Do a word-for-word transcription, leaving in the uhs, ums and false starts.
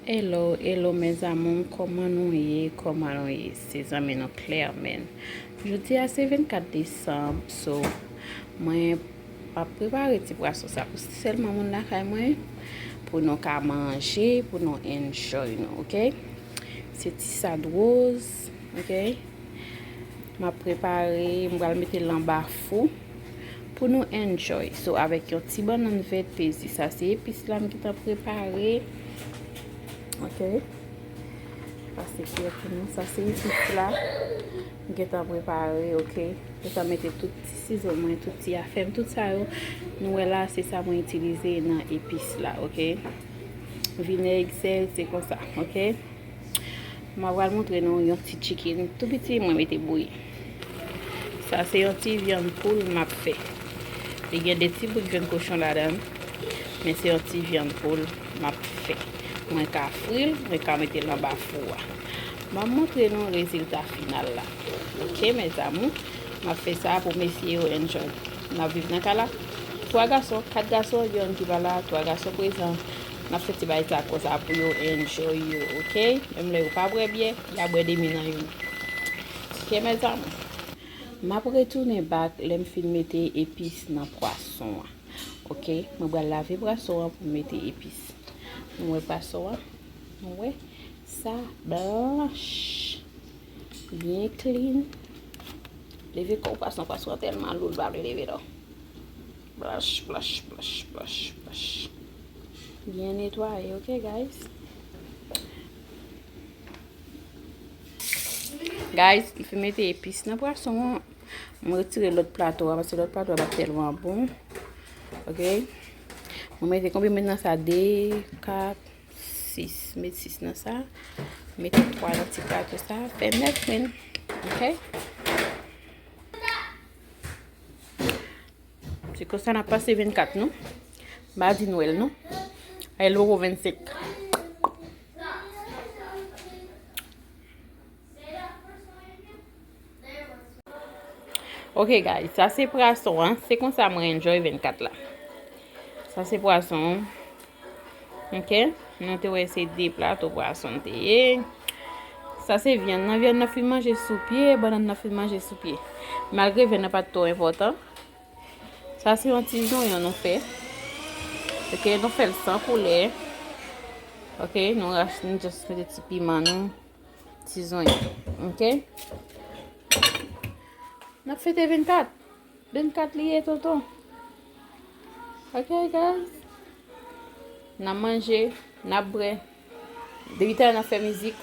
Hello, hello mes amours, kòman nou ye? Kòman nou ye? Se zanmi nou Clairmen. Jodi a se vennkat desanm, so mwen ap prepare ti pwason sa pou sèlman moun lakay mwen, pou nou ka manje, pou nou enjoy nou, oke? Se ti sad woz, oke? M ap prepare, m pral mete l anba fou pou nou enjoy. So, avèk yon ti bannann vèt pezi. Sa se epis la m gentan prepare. Oke. Pase kyè pou nou. Sa se epis la m gentan prepare, oke. Gentan mete tout ti sizon mwen, tout ti afè m, tout sa yo. Nou wè la, se sa mwen itilize nan epis la, oke. Vinèg, sèl, se konsa, oke. M ap pral montre nou yon ti chicken tou piti mwen mete bouyi. Sa se yon ti vyann poul m ap fè. Li gen de ti bout vyann kochon ladan l, men se yon ti vyann poul m ap fè. Mwen ka fri l, mwen ka mete l anba fou a. M ap montre nou rezilta final la. Oke, mes amours, m ap fè sa pou mesye yo enjoy. N ap viv nan kay la. Twa gason, kat gason, gen youn ki pa la, twa gason prezan. N ap fè ti bagay sa konsa pou yo enjoy yo, oke? Menm lè yo pa bwè byè, y a bwè demi nan youn. Oke, mes amours. M ap retounen back lè m fin mete epis nan pwason an. Oke, mwen pral lave pwason an pou m mete epis. Nou wè pwason an? Nou wè? Sa blanch. Byen clean. Leve kò w, pwason, pwason an tèlman lou, l pa vle leve non. Blanch, blanch, blanch, blanch, blanch. Byen netwaye, oke, guys? Guys, m fin mete epis nan pwason an. M retire lòt plato a, paske lòt plato a pa t tèlman bon. Oke? Mwen mete konbyen mwen nan sa? De, kat, sis. Met sis nan sa. Mete twa nan ti plato sa. Fè nèf mwen. Oke? Se konsa n ap pase vennkat nou. Madi Nwèl nou. Ay loro vennsenk. Ok, guys, sa se pwason an. Se konsa mwen enjoy vennkat la. Sa se pwason an. Ok? Nou te wè se de plato pwason te ye. Sa se vyann nan. Vyann nan fin manje sou pye, bannann nan fin manje sou pye. Malgre vyann nan pa t twò enpòtan. Sa se yon ti zonyon nou fè. Ok, nou fè l san koulè. Ok, nou rache, nou just mete ti piman nou. Ti zonyon. Ok? N ap fete vennkat. Vennkat li ye, tonton. Ok, guys. N ap manje, n ap bwè. Depi talè n ap fè mizik.